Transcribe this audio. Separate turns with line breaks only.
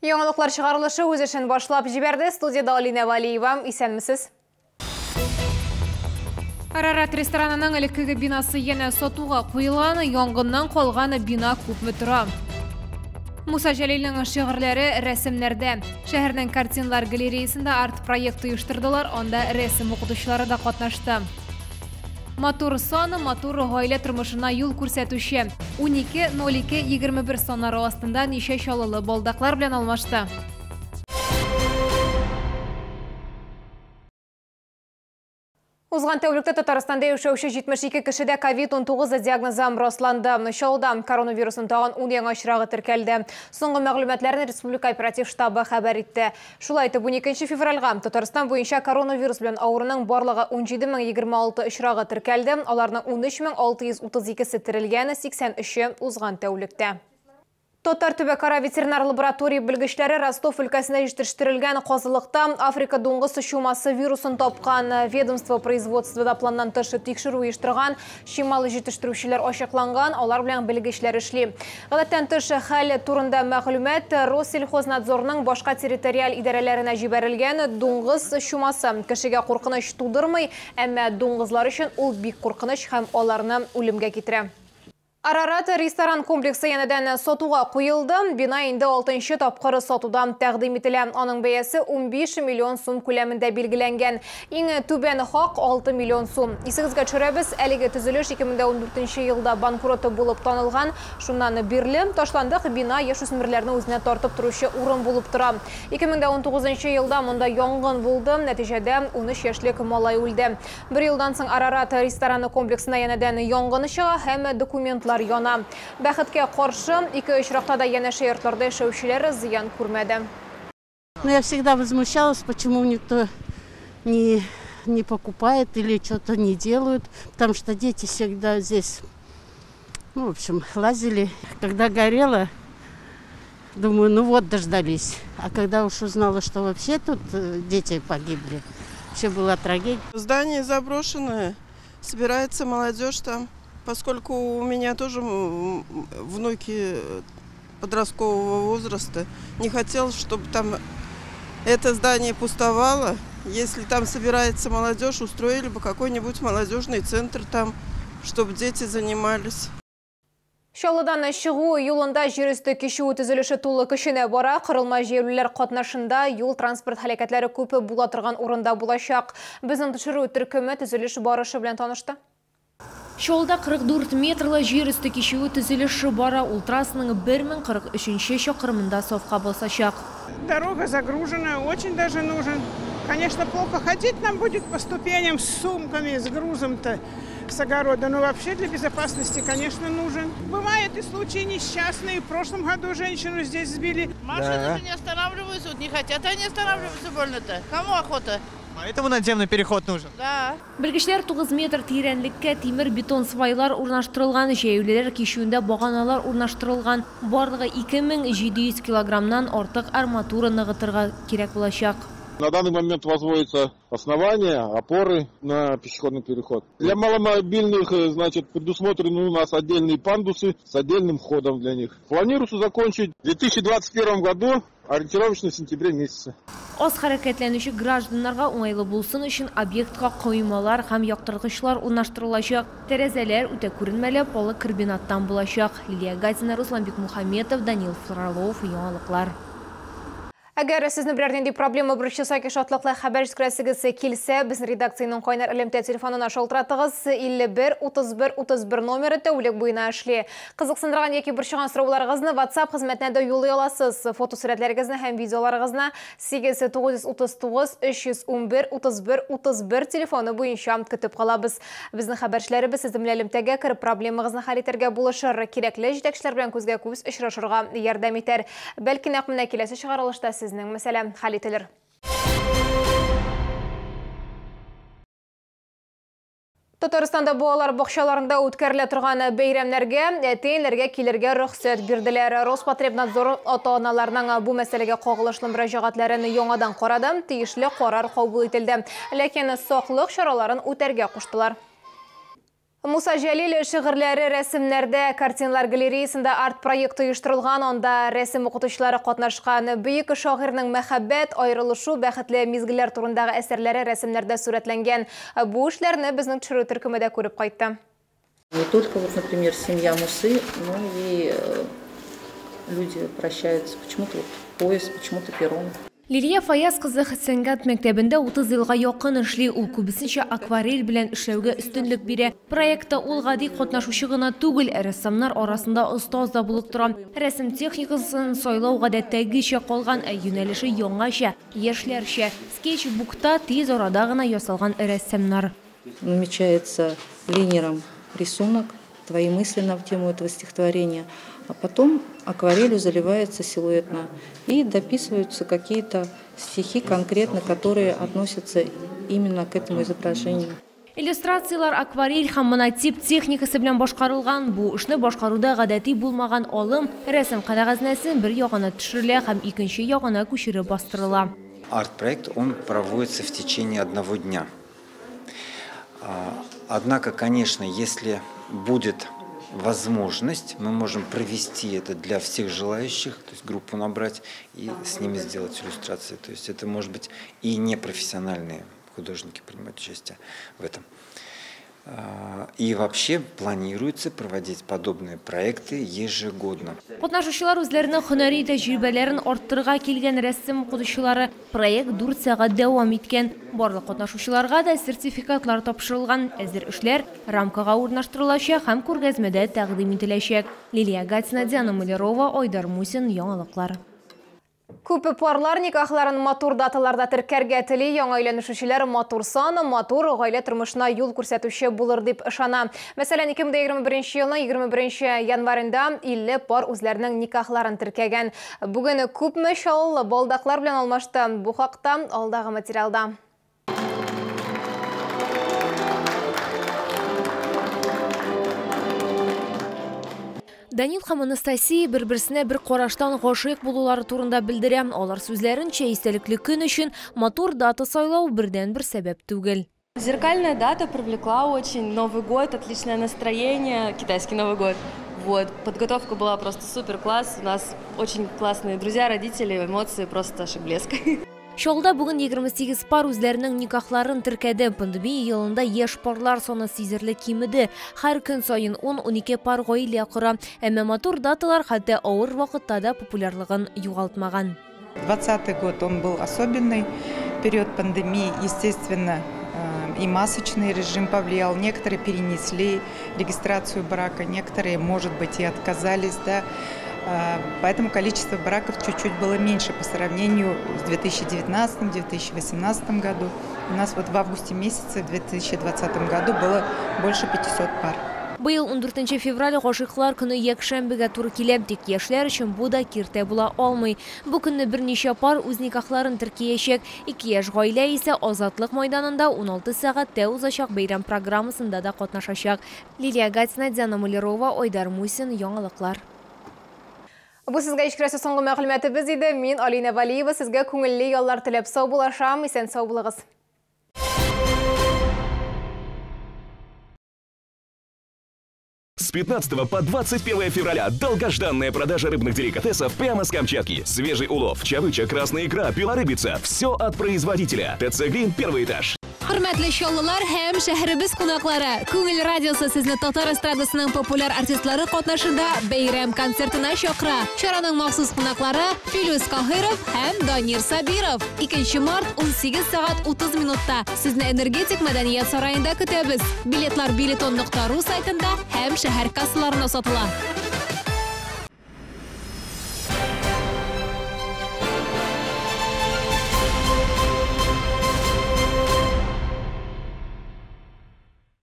Яңалыклар чыгарылышы үз эшен башлап җибәрде. Студияда Алина Валиева. Исәнмесез. Арарат ресторанының элеккеге бинасы янә сатуга куелган, янгыннан калган бина күпме тора? Муса Җәлилнең шигырьләре рәсемнәрдә. Шәһәрнең картиналар галереясында арт-проект оештырдылар, анда рәсем укытучылары да катнашты. Матур сан, матур гаилә тормышына юл күрсәтүче. 12 02 21 саннары астында ничә чаллылы балдаклар белән алмашты. Узган тәүлектә Татарстанда яшәүче 72 кешедә ковид-19 диагнозы расланды. Чаллыда коронавирусның тагын 10 яңа очрагы теркәлде. Соңгы мәгълүматларны Республика оператив штабы хәбәр итте. Шулай итеп, 12 февральгә Татарстан буенча коронавирус белән авыруның барлыгы 17026 очрагы теркәлде. Аларның 13632-се терелгән, 83-е узган тәүлектә. Татар төбәкара ветеринар лаборатория белгечләре Ростов өлкәсендә җитештерелгән казылыкта Африка дуңгыз чумасы вирусын тапкан. Ведомство производствода планнан тыш тикшерү оештырган, чимал җитештерүчеләр ачыкланган, алар белән белгечләр эшли. Гадәттән тыш хәл турында мәгълүмат Россельхознадзорның башка территориаль идарәләренә җибәрелгән. Дуңгыз чумасы кешегә куркыныч тудырмый, әмма дуңгызлар өчен ул бик куркыныч һәм аларны үлемгә китерә. Арарат ресторан комплексы янәдән сатуга куелды. Бина инде 6нчы тапкыры сатудан тәкъдим ителә. Аның бәясе 15 миллион сум күләмендә билгеләнгән. Иң түбән хак 6 миллион сум. Исегезгә төшерәбез, әлеге төзелеш 2014 елда банкроты булып танылган. Шуннан бирле ташландык бина яшүсмерләрне үзенә тартып торучы урын булып тора. 2019 елда монда янгын булды. Нәтиҗәдә 13 яшьлек малай үлде. Бер елдан соң Арарат рестораны комплексына янәдән янгын чыга һәм документлар яна. Бәхеткә каршы, ике очракта да янәшә йортларда яшәүчеләр зыян күрмәде.
Но я всегда возмущалась, почему никто не покупает или что-то не делают, потому что дети всегда здесь, ну, в общем, лазили. Когда горело, думаю, ну вот, дождались. А когда уж узнала, что вообще тут дети погибли, вообще была трагедия.
Здание заброшенное, собирается молодежь там. Поскольку у меня тоже внуки подросткового возраста, не хотелось, чтобы там это здание пустовало. Если там собирается молодежь, устроили бы какой-нибудь молодежный центр там, чтобы дети занимались.
Чаллыдан чыгу юлында җир өсте кичүе төзелеше тулы көченә бара. Корылма җәяүлеләр катнашында юл транспорт һәлакәтләре күп була торган урында булачак. Безнең төшерү төркеме төзелеш барышы белән танышты.
Чаллыда 44 метрлы җир өсте кичүе төзелеше бара. Ул трассаның 1043 чакрымында сафка басачак.
Дорога загружена, очень даже нужен. Конечно, плохо ходить нам будет по ступеням с сумками, с грузом-то с огорода, но вообще для безопасности, конечно, нужен. Бывают и случаи несчастные. В прошлом году женщину здесь сбили.
Машины же не останавливаются, вот не хотят они останавливаться больно-то. Кому охота?
Поэтому надземный переход нужен.
Да.
Белгечләр 9 метр тирәнлеккә тимер бетон свайлар урнаштырылган, җәяүлеләр кичүендә баганалар урнаштырылган. Барлыгы 2700 килограммнан артык арматура ныгытырга кирәк булачак.
На данный момент возводится основание, опоры на пешеходный переход. Для маломобильных, значит, предусмотрены у нас отдельные пандусы с отдельным входом для них. Планируется закончить в 2021 году, ориентировочно в сентябре месяце.
Аз хәрәкәтләнүче гражданнарга уңайлы булсын өчен объектка коймалар һәм яктырткычлар урнаштырылачак. Тәрәзәләр үтә күренмәле поликарбонаттан булачак. Лилия Гатина, Руслан Бикмухаметов, Данил Фролов, Яңалыклар.
Әгәр сезне берәр нинди проблема борчыса, яки шатлыклы хәбәр җиткерәсегез килсә, безнең редакциянең кайнар элемтә телефонына шалтыратыгыз. 51 31 31 номеры тәүлек буена эшли. Кызыксындырган яки борчыган сорауларыгызны WhatsApp хезмәтенә дә юллый аласыз. Фотосурәтләрегезне һәм видеоларыгызны 8 939 311 31 31 телефоны буенча көтеп калабыз. Безнең хәбәрчеләребез сезнең белән элемтәгә кереп проблемагызны хәл итәргә булышыр, кирәкле җитәкчеләр белән күзгә күз очрашырга ярдәм итәр. Бәлки нәкъ менә киләсе чыгарылышта сезнең мәсьәлә хәл ителер. Татарстанда балалар бакчаларында үткәрелә торган бәйрәмнәргә әти-әниләргә килергә рөхсәт бирделәр. Роспотребнадзор ата-аналарның бу мәсьәләгә кагылышлы мөрәҗәгатьләрен яңадан карады, тиешле карар кабул ителде. Ләкин саклык чараларын үтәргә куштылар. Муса Җәлил шигырьләре рәсемнәрдә картиналар галереясында арт-проект оештырылган, анда рәсем укытучылары катнашкан. Бөек шагыйрьнең мәхәббәт, аерылышу, бәхетле мизгелләр турындагы әсәрләре рәсемнәрдә сурәтләнгән. Бу эшләрне безнең төшерү төркеме дә күреп кайтты.
Не только, вот, например, семья Мусы, но и люди прощаются. Почему-то вот поезд, почему-то перрон.
Лилия Фаяз кызы сәнгать мәктәбендә 30 елга якын эшли. Ул күбесенчә акварель белән эшләүгә өстенлек бирә. Проектта ул гади катнашучы гына түгел, рәссамнар арасында остаз да булып тора. Рәсем техникасын сайлау гадәттәгечә калган, ә юнәлеше яңача, яшьләрчә. Скетчбукта тиз арада гына ясалган рәсемнәр.
Намечается линером рисунок, твои мысли на тему этого стихотворения, а потом акварелью заливается силуэтно и дописываются какие-то стихи конкретно, которые относятся именно к этому изображению.
Иллюстрациялар акварель һәм монотип техникасы белән башкарылган. Бу эшне башкаруда гадәти булмаган алым рәсем кәгазенә бер ягына төшерелә һәм икенче ягына күчереп бастырыла.
Арт-проект, он проводится в течение одного дня. Однако, конечно, если будет возможность, мы можем провести это для всех желающих, то есть группу набрать и с ними сделать иллюстрации. То есть это может быть и непрофессиональные художники принимать участие в этом. И вообще планируется проводить подобные проекты ежегодно.
Катнашучылар үзләренең һөнәри тәҗрибәләрен арттырырга килгән рәсем укытучылары. Проект 4 сәгать дәвам иткән. Барлык катнашучыларга да сертификатлар тапшырылган. Әзер эшләр рамкага урнаштырылачак һәм күргәзмәдә тәкъдим ителәчәк. Лилия Гатина, Диана Малярова, Айдар Мусин, Яңалыклар.
Күп парлар никахларын матур даталарда теркәргә тели, яңа өйләнешүчеләр матур сан, матур гаилә тормышына юл күрсәтүче булыр дип ышана. Мәсәлән, 2021 елның 21 январенда 50 пар үзләренең никахларын теркәгән. Бүген күпме чаллы балдаклар белән алмашты. Бу хакта алдагы материалда.
Данил һәм Анастасия бер-берсенә бер караштан гашыйк булулары турында белдерә. Алар сүзләренчә, истәлекле көн өчен матур дата сайлау бердән-бер сәбәп түгел.
Зеркальная дата привлекла очень. Новый год, отличное настроение, китайский Новый год. Вот, подготовка была просто супер класс. У нас очень классные друзья, родители, эмоции просто аж блеск.
Чаллыда бүген 28 пар үзләренең никахларын теркәде. Пандемия елында яшь парлар саны сизелерлек кимеде. Һәр көн саен 10-12 пар гаилә кора. Әмма матур даталар хәтта авыр вакытта да популярлыгын югалтмаган.
20-й год он был особенный. Период пандемии, естественно, и масочный режим повлиял. Некоторые перенесли регистрацию брака, некоторые, может быть, и отказались, да. Поэтому количество браков чуть-чуть было меньше по сравнению с 2019-2018 году. У нас вот в августе месяце в 2020 году было больше 500 пар.
Быел 14 февраль гашыйклар көне якшәмбегә туры килә, тик яшьләр өчен бу да киртә була алмый. Бу көнне берничә пар үз никахларын теркиячәк. Ике яшь гаилә исә Азатлык майданында 16 сәгатьтә узачак бәйрәм программасында да катнашачак. Лилия Гатина, Диана Малярова, Айдар Мусин, Яңалыклар.
Бу сезгә ишкерәсе соңгы мәгълүматыбыз иде. Мин Алина Валиева сезгә күңелле яллар теләп сау булашам. Исән сау булыгыз.
С 15 по 21 февраля долгожданная продажа рыбных деликатесов прямо с Камчатки. Свежий улов, чавыча, красная икра, белорыбица. Все от производителя. ТЦ Грин, первый этаж.
Хөрмәтле чаллылар һәм шәһәребез кунаклары, Күңел радиосы сезне татар эстрадасының популяр артистлары катнашында бәйрәм концертына чакыра. Чараның махсус кунаклары Филүс Каһиров һәм Данир Сабиров. 2 март 18 сәгать 30 минутта сезне Энергетик мәдәният сараенда көтәбез. Билетлар билетон.ру сайтында һәм шәһәр кассаларында сатыла.